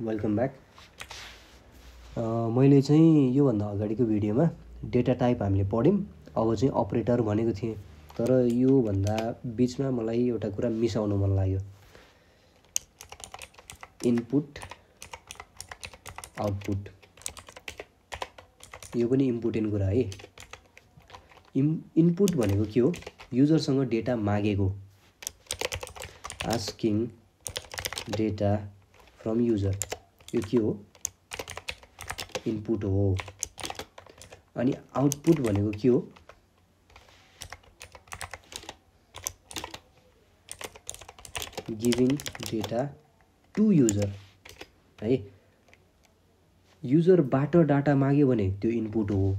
Welcome back. मैले चाहिँ योभन्दा अगाडिको भिडियोमा डेटा टाइप हामीले पढ्यौँ। अब चाहिँ अपरेटर भनेको थिएँ, तर योभन्दा बिचमा मलाई एउटा कुरा मिसाउन मन लाग्यो। इनपुट आउटपुट, यो पनि इम्पोर्टेन्ट कुरा है। इनपुट भनेको के हो? युजरसँग डेटा मागेको, आस्किङ डेटा फ्रम युजर, यो के हो? इनपुट हो। अनि आउटपुट भनेको के हो? गिभिङ डेटा टु युजर है। युजरबाट डाटा माग्यो भने त्यो इनपुट हो,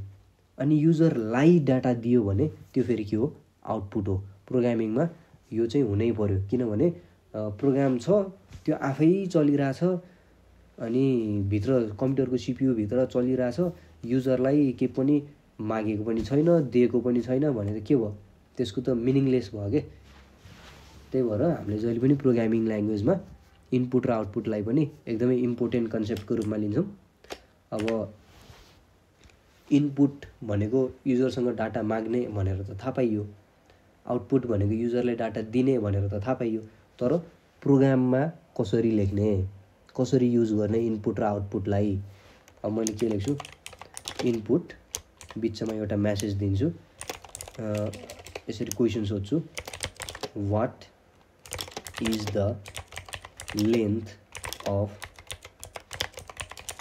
अनि युजरलाई डाटा दियो भने त्यो फेरि के हो? आउटपुट हो। प्रोग्रामिङमा यो चाहिँ हुनै पर्यो, किनभने प्रोग्राम छ त्यो आफै चलिरहेछ, अनि भित्र कम्प्युटरको सिपियु भित्र चलिरहेछ, युजरलाई के पनि मागेको पनि छैन, दिएको पनि छैन भने त के भयो? त्यसको त मिनिङलेस भयो के। त्यही भएर हामीले जहिले पनि प्रोग्रामिङ ल्याङ्ग्वेजमा इनपुट र आउटपुटलाई पनि एकदमै इम्पोर्टेन्ट कन्सेप्टको रूपमा लिन्छौँ। अब इनपुट भनेको युजरसँग डाटा माग्ने भनेर त थाहा पाइयो, आउटपुट भनेको युजरले डाटा दिने भनेर त थाहा पाइयो, तर प्रोग्राममा कसरी लेख्ने, कसरी युज गर्ने इनपुट र आउटपुटलाई? अब मैले के लेख्छु? इनपुट बिचमा एउटा मेसेज दिन्छु, यसरी क्वेसन सोध्छु, what is the length of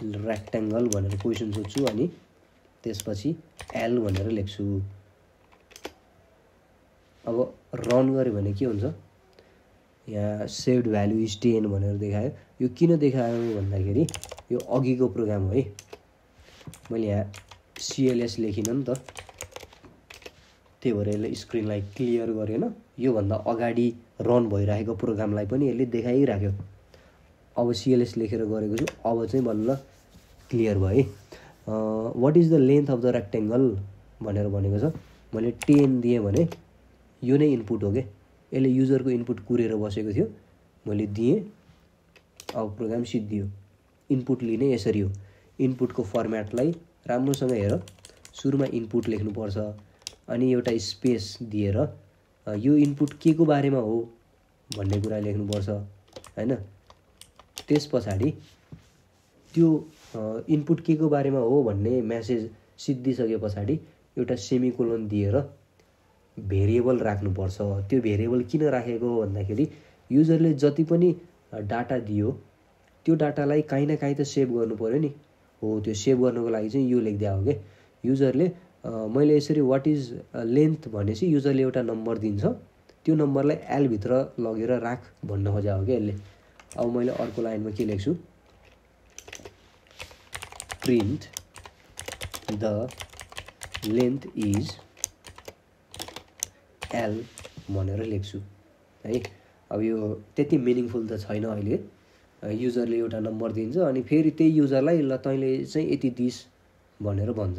rectangle भनेर क्वेसन सोध्छु, अनि त्यसपछि एल भनेर लेख्छु। अब रन गऱ्यो भने के हुन्छ? यहाँ सेभड भ्यालु इज 10 भनेर देखायो। यो किन देखायो भन्दाखेरि यो अघिको प्रोग्राम हो है। मैले यहाँ CLS लेखिनँ नि त, त्यही भएर यसले स्क्रिनलाई क्लियर गरेन। योभन्दा अगाडि रन भइरहेको प्रोग्रामलाई पनि यसले देखाइराख्यो। अब CLS लेखेर गरेको छु, अब चाहिँ बल्ल क्लियर भयो है। What is the length of the rectangle भनेर भनेको छ। मैले 10 दिएँ भने यो नै इनपुट हो क्या। यसले युजरको इनपुट कुरेर बसेको थियो, मैले दिएँ, अब प्रोग्राम सिद्धियो। इनपुट लिने यसरी हो। इनपुटको फर्मेटलाई राम्रोसँग हेर, सुरुमा इनपुट लेख्नुपर्छ, अनि एउटा स्पेस दिएर यो इनपुट के को बारेमा हो भन्ने कुरा लेख्नुपर्छ हैन। त्यस पछाडि त्यो इनपुट के को बारेमा हो भन्ने मेसेज सिद्धिसके पछाडि एउटा सेमिकोलन दिएर भेरिएबल राख्नुपर्छ। त्यो भेरिएबल किन राखेको भन्दाखेरि युजरले जति पनि डाटा दियो त्यो डाटालाई काहीँ न काहीँ त सेभ गर्नु पर्यो नि। हो, त्यो सेभ गर्नको लागि चाहिँ यो लेख्दिया हो क्या। युजरले मैले यसरी वाट इज लेन्थ भनेपछि युजरले एउटा नम्बर दिन्छ, त्यो नम्बरलाई एल भित्र लगेर राख भन्न खोजा हो क्या यसले। अब मैले अर्को लाइनमा के लेख्छु? Print the length is L भनेर लेख्छु है। अब यो त्यति मिनिङफुल त छैन अहिले। युजरले एउटा नम्बर दिन्छ, अनि फेरि त्यही युजरलाई ल तैँले चाहिँ यति दिस भनेर भन्छ।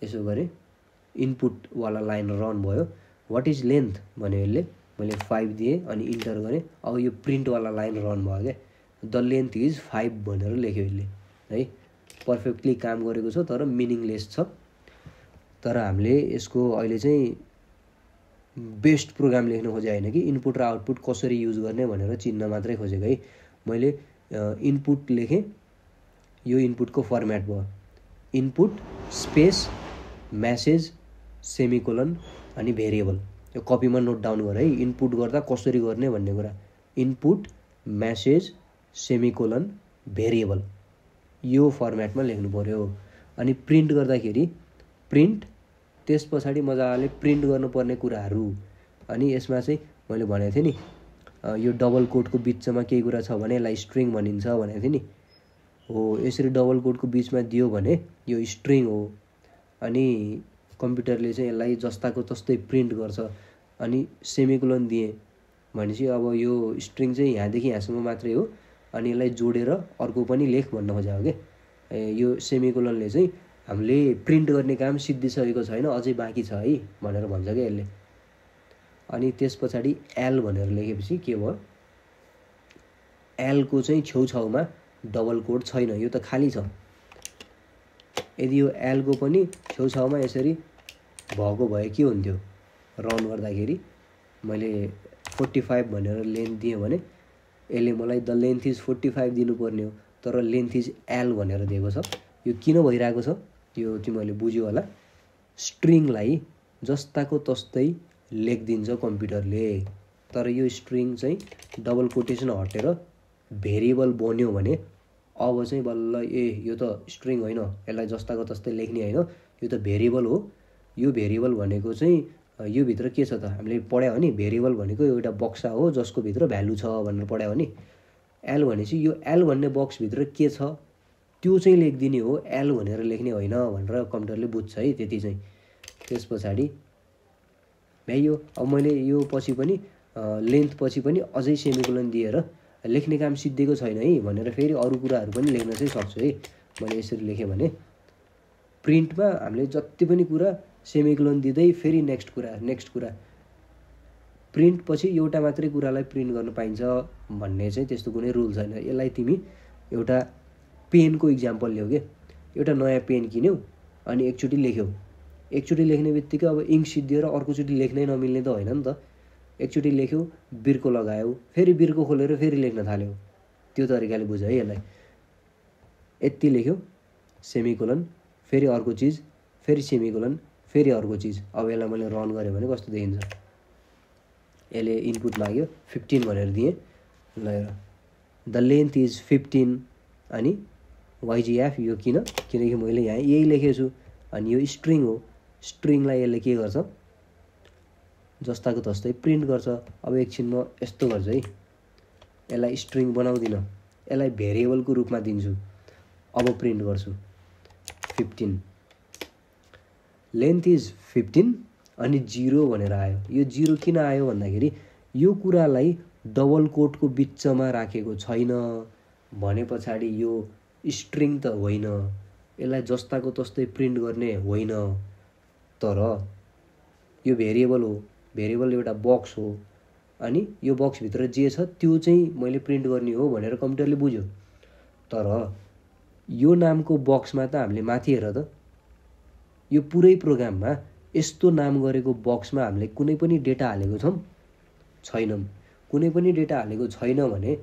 यसो गरे इनपुटवाला लाइन रन भयो। वाट इज लेन्थ भन्यो यसले, मैले 5 दिएँ अनि इन्टर गरेँ। अब यो प्रिन्टवाला लाइन रन भयो क्या। द लेन्थ इज 5 भनेर लेख्यो यसले है। पर्फेक्टली काम गरेको छ, तर मिनिङलेस छ। तर हामीले यसको अहिले चाहिँ बेस्ट प्रोग्राम लेख्न खोजे होइन कि इनपुट र आउटपुट कसरी युज गर्ने भनेर चिन्न मात्रै खोजेको है। मैले इनपुट लेखेँ, यो इनपुटको फर्मेट भयो, इनपुट स्पेस मेसेज सेमिकोलन अनि भेरिएबल। यो कपीमा नोट डाउन गर है, इनपुट गर्दा कसरी गर्ने भन्ने कुरा। इनपुट मेसेज सेमिकोलन भेरिएबल, यो फर्मेटमा लेख्नु पर्यो। अनि प्रिन्ट गर्दाखेरि प्रिन्ट, त्यस पछाडि मजाले प्रिन्ट गर्नुपर्ने कुराहरू। अनि यसमा चाहिँ मैले भनेको थिएँ नि, यो डबल कोटको बिचमा केही कुरा छ भने यसलाई स्ट्रिङ भनिन्छ भनेको थिएँ नि। हो, यसरी डबल कोटको बिचमा दियो भने यो स्ट्रिङ हो, अनि कम्प्युटरले चाहिँ यसलाई जस्ताको तस्तै प्रिन्ट गर्छ। अनि सेमिकोलन दिएँ भनेपछि अब यो स्ट्रिङ चाहिँ यहाँदेखि यहाँसम्म मात्रै हो, अनि यसलाई जोडेर अर्को पनि लेख भन्न खोजेको हो क्या। यो सेमिकोलनले चाहिँ हामीले प्रिन्ट गर्ने काम सिद्धिसकेको छैन, अझै बाँकी छ है भनेर भन्छ क्या यसले। अनि त्यस पछाडि एल भनेर लेखेपछि के भयो? एलको चाहिँ छेउछाउमा डबल कोट छैन, यो त खाली छ। यदि यो एलको पनि छेउछाउमा यसरी भएको भए के हुन्थ्यो, रन गर्दाखेरि मैले 45 भनेर लेन्थ दिएँ भने यसले मलाई द लेन्थ इज 45 दिनुपर्ने हो, तर लेन्थ इज एल भनेर दिएको छ। यो किन भइरहेको छ यो तिमीहरूले बुझ्यो होला। स्ट्रिङलाई जस्ताको तस्तै लेखिदिन्छ कम्प्युटरले, तर यो स्ट्रिङ चाहिँ डबल कोटेसन हटेर भेरिएबल बन्यो भने अब चाहिँ बल्ल यो त स्ट्रिङ होइन, यसलाई जस्ताको तस्तै लेख्ने होइन, यो त भेरिएबल हो। यो भेरिएबल भनेको चाहिँ यो भित्र के छ त हामीले पढ्यो भने भेरिएबल भनेको एउटा बक्सा हो जसको भित्र भ्यालु छ भनेर पढ्यो भने। एल भनेपछि यो एल भन्ने बक्सभित्र के छ त्यो चाहिँ लेखिदिने हो, एल भनेर लेख्ने होइन भनेर कम्प्युटरले बुझ्छ है, त्यति चाहिँ। त्यस पछाडि भ्याइयो। अब मैले यो पछि पनि लेन्थ पछि पनि अझै सेमिकोलन दिएर लेख्ने काम सिद्धिएको छैन है भनेर फेरि अरू कुराहरू पनि लेख्न चाहिँ सक्छु है। मैले यसरी लेखेँ भने प्रिन्टमा हामीले जति पनि कुरा सेमिकोलन दिँदै फेरि नेक्स्ट कुरा प्रिन्ट पछि एउटा मात्रै कुरालाई प्रिन्ट गर्न पाइन्छ भन्ने चाहिँ त्यस्तो कुनै रुल छैन। यसलाई तिमी एउटा पेनको इक्जाम्पल ल्याऊ के, एउटा नयाँ पेन किन्यौ अनि एकचोटि लेख्यौ, एकचोटि लेख्ने बित्तिकै अब इङ्क सिद्धिएर अर्कोचोटि लेख्नै नमिल्ने त होइन नि त। एकचोटि लेख्यौ, बिर्को लगायौ, फेरि बिर्को खोलेर फेरि लेख्न थाल्यौ, त्यो तरिकाले बुझ है यसलाई। यति लेख्यौ सेमिकोलन, फेरि अर्को चिज, फेरि सेमिकोलन, फेरि अर्को चिज। अब यसलाई मैले रन गरेँ भने कस्तो देखिन्छ, यसले इनपुट माग्यो 15 भनेर दिएँ, ल हेर द लेन्थ इज 15 अनि वाइजिएफ। यो किनकि मैले यहाँ यही लेखेको छु अनि यो स्ट्रिङ हो, स्ट्रिङलाई यसले के गर्छ जस्ताको तस्तै प्रिन्ट गर्छ। अब एकछिन म यस्तो गर्छु है, यसलाई स्ट्रिङ बनाउँदिनँ, यसलाई भेरिएबलको रूपमा दिन्छु। अब प्रिन्ट गर्छु 15, लेन्थ इज 15 अनि 0 भनेर आयो। यो 0 किन आयो भन्दाखेरि यो कुरालाई डबल कोटको बिचमा राखेको छैन भने पछाडि यो स्ट्रिङ त होइन, यसलाई जस्ताको तस्तै प्रिन्ट गर्ने होइन, तर यो भेरिएबल हो, भेरिएबल एउटा बक्स हो अनि यो बक्सभित्र जे छ त्यो चाहिँ मैले प्रिन्ट गर्ने हो भनेर कम्प्युटरले बुझ्यो। तर यो नामको बक्समा त हामीले माथि हेर त, यो पुरै प्रोग्राममा यस्तो नाम गरेको बक्समा हामीले कुनै पनि डेटा हालेको छौँ छैनौँ। कुनै पनि डेटा हालेको छैन भने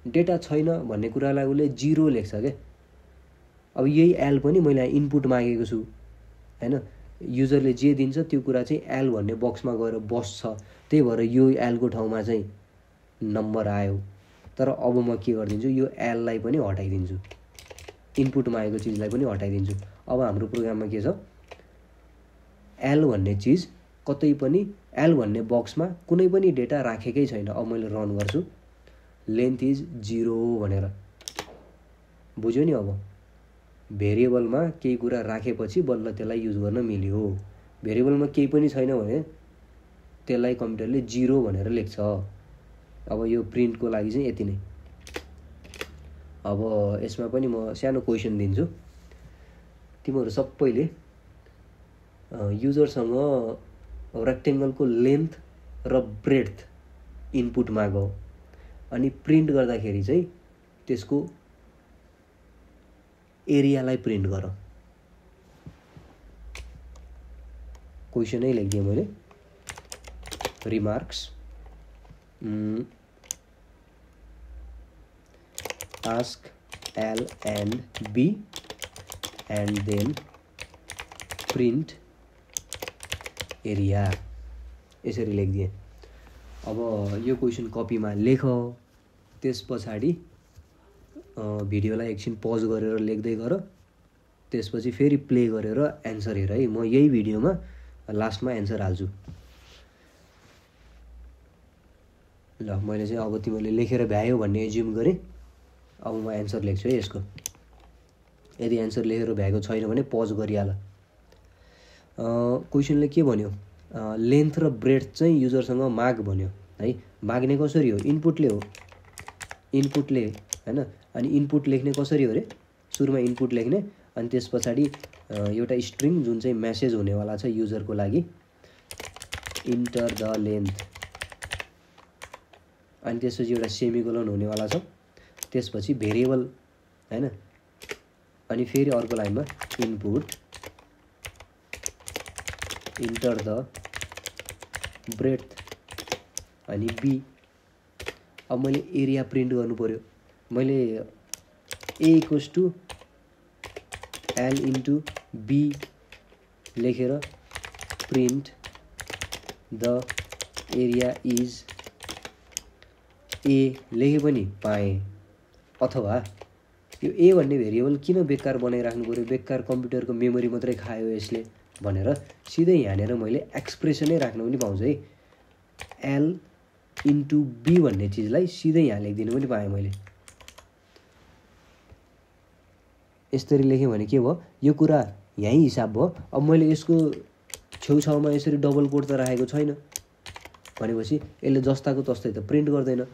डेटा छैन भन्ने कुरालाई उसले 0 लेख्छ क्या। अब यही एल पनि मैले इनपुट मागेको छु हैन, युजरले जे दिन्छ त्यो कुरा चाहिँ एल भन्ने बक्समा गएर बस्छ, त्यही भएर यो एलको ठाउँमा चाहिँ नम्बर आयो। तर अब म के गरिदिन्छु, यो एललाई पनि हटाइदिन्छु, इनपुट मागेको चिजलाई पनि हटाइदिन्छु। अब हाम्रो प्रोग्राममा के छ, एल भन्ने चिज कतै पनि एल भन्ने बक्समा कुनै पनि डेटा राखेकै छैन। अब मैले रन गर्छु, लेन्थ इज 0 भनेर, बुझ्यो नि। अब भेरिएबलमा केही कुरा राखेपछि बल्ल त्यसलाई युज गर्न मिल्यो, भेरिएबलमा केही पनि छैन भने त्यसलाई कम्प्युटरले 0 भनेर लेख्छ। अब यो प्रिन्टको लागि चाहिँ यति नै। अब यसमा पनि म सानो क्वेसन दिन्छु, तिमीहरू सबैले युजरसँग रेक्टेङ्गलको लेन्थ र ब्रेड्थ इनपुट मागौ अनि प्रिन्ट गर्दाखेरि चाहिँ त्यसको एरियालाई प्रिन्ट गर। क्वेसनै लेखिदिएँ मैले, remarks ask L and B and then print area, यसरी लेखिदिएँ। अब यो क्वेसन कपीमा लेख, त्यस पछाडि भिडियोलाई एकछिन पज गरेर लेख्दै गर, त्यसपछि फेरि प्ले गरेर एन्सर हेर है। म यही भिडियोमा लास्टमा एन्सर हाल्छु। ल मैले चाहिँ अब तिमीले लेखेर भ्यायो भन्ने एज्युम गरेँ। अब म एन्सर लेख्छु है यसको। यदि एन्सर लेखेर भ्याएको छैन भने पज गरिहाल। क्वेसनले के भन्यो, लेन्थ र ब्रेड्थ चाहिँ युजरसँग माग भन्यो है। माग्ने कसरी हो, इनपुटले हो, इनपुटले हैन। अनि इनपुट लेख्ने कसरी हो रे, सुरुमा इनपुट लेख्ने अनि त्यस पछाडि एउटा स्ट्रिङ जुन चाहिँ मेसेज हुनेवाला छ युजरको लागि, इन्टर द लेन्थ, अनि त्यसपछि एउटा सेमिकोलन हुनेवाला छ त्यसपछि भेरिएबल हैन, अनि फेरि अर्को लाइनमा इनपुट इन्टर द ब्रेथ अनि बी। अब मैले एरिया प्रिन्ट गर्नु पर्यो। मैले A equals to L into B लेखेर print the area is A लेखे पनि पाएँ। अथवा यो ए भन्ने भेरिएबल किन बेकार बनाइराख्नु पर्यो, बेकार कम्प्युटरको मेमोरी मात्रै खायो यसले भनेर सिधै यहाँनिर मैले एक्सप्रेसनै राख्न पनि पाउँछु है। एल इन्टु बी भन्ने चिजलाई सिधै यहाँ लेखिदिनु पनि पाएँ मैले। यसरी लेखेँ भने के भयो, यो कुरा यहीँ हिसाब भयो। अब मैले यसको छेउछाउमा यसरी डबल कोट त राखेको छैन भनेपछि यसले जस्ताको तस्तै त प्रिन्ट गर्दैन।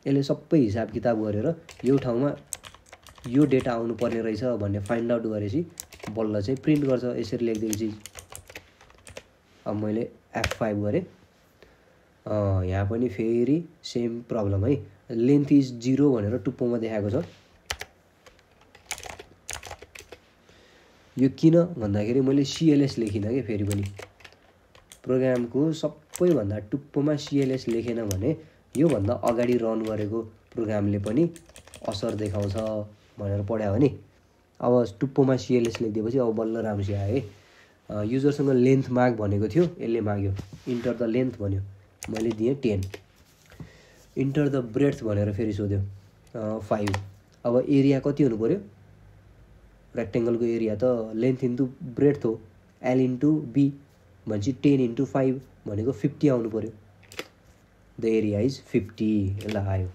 यसले सबै हिसाब किताब गरेर यो ठाउँमा यो डेटा आउनु पर्ने रहेछ भन्ने फाइन्ड आउट गरेपछि बल्ल चाहिँ प्रिन्ट गर्छ यसरी लेखिदिएको चिज। अब मैले F5 गरेँ। यहाँ पनि फेरि सेम प्रब्लम है, लेन्थ इज 0 भनेर टुप्पोमा देखाएको छ। यो किन भन्दाखेरि मैले CLS लेखिनँ कि फेरि पनि प्रोग्रामको सबैभन्दा टुप्पोमा CLS लेखेन भने योभन्दा अगाडि रन गरेको प्रोग्रामले पनि असर देखाउँछ भनेर पढ्यो भने अब टुप्पोमा CLS लेखिदिएपछि अब बल्ल राम्रोसित आयो है। युजरसँग लेन्थ माग भनेको थियो, यसले माग्यो इन्टर द लेन्थ भन्यो, मैले दिएँ 10। इन्टर द ब्रेथ भनेर फेरि सोध्यो 5। अब एरिया कति हुनु पर्यो, रेक्टेङ्गलको एरिया त लेन्थ इन्टु ब्रेथ हो, एल इन्टु बी भनेपछि 10 इन्टु 5 भनेको 50 आउनु पर्यो। द एरिया इज 50 यसलाई आयो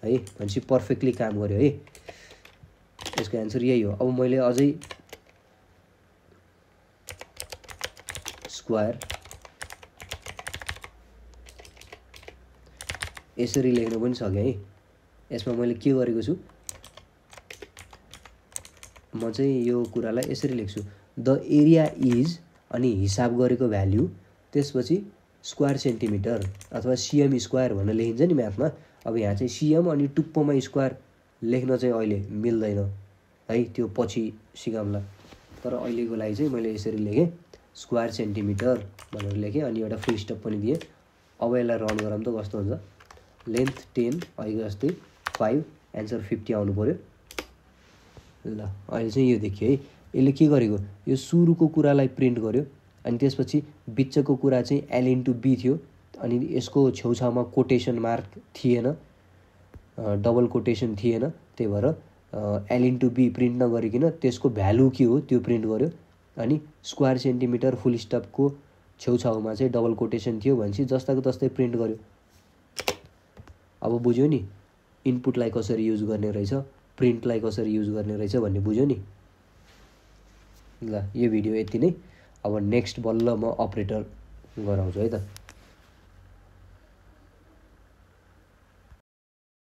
है, भनेपछि पर्फेक्टली काम गर्यो है। यसको एन्सर यही हो। अब मैले अझै स्क्वायर यसरी लेख्न पनि सकेँ है। यसमा मैले के गरेको छु, म चाहिँ यो कुरालाई यसरी लेख्छु, द एरिया इज अनि हिसाब गरेको भ्याल्यु, त्यसपछि स्क्वायर सेन्टिमिटर अथवा सिएम स्क्वायर भनेर लेखिन्छ नि म्याथमा। अब यहाँ चाहिँ सिएम अनि टुप्पोमा स्क्वायर लेख्न चाहिँ अहिले मिल्दैन है, त्यो पछि सिकाउँला। तर अहिलेको लागि चाहिँ मैले यसरी लेखेँ, स्क्वायर सेन्टिमिटर भनेर लेखेँ अनि एउटा फुल स्टप पनि दिएँ। अब यसलाई रन गरौँ त कस्तो हुन्छ। लेन्थ 10 अहिले जस्तै 5 एन्सर 50 आउनु पर्यो। ल अहिले चाहिँ यो देखियो है, यसले के गरेको, यो सुरुको कुरालाई प्रिन्ट गर्यो अनि त्यसपछि बिचको कुरा चाहिँ एल इन्टु बी थियो अनि यसको छेउछाउमा कोटेसन मार्क थिएन, डबल कोटेसन थिएन, त्यही भएर एल इन्टु बी प्रिन्ट नगरिकन त्यसको भ्यालु के हो त्यो प्रिन्ट गर्यो। अनि स्क्वायर सेन्टिमिटर फुल स्टपको छेउछाउमा चाहिँ डबल कोटेसन थियो भनेपछि जस्ताको तस्तै प्रिन्ट गर्यो। अब बुझ्यो नि इनपुटलाई कसरी युज गर्ने रहेछ, प्रिन्टलाई कसरी युज गर्ने रहेछ भन्ने बुझ्यो नि। ल यो भिडियो यति नै। अब नेक्स्ट बल्ल म अपरेटर गराउँछु है त।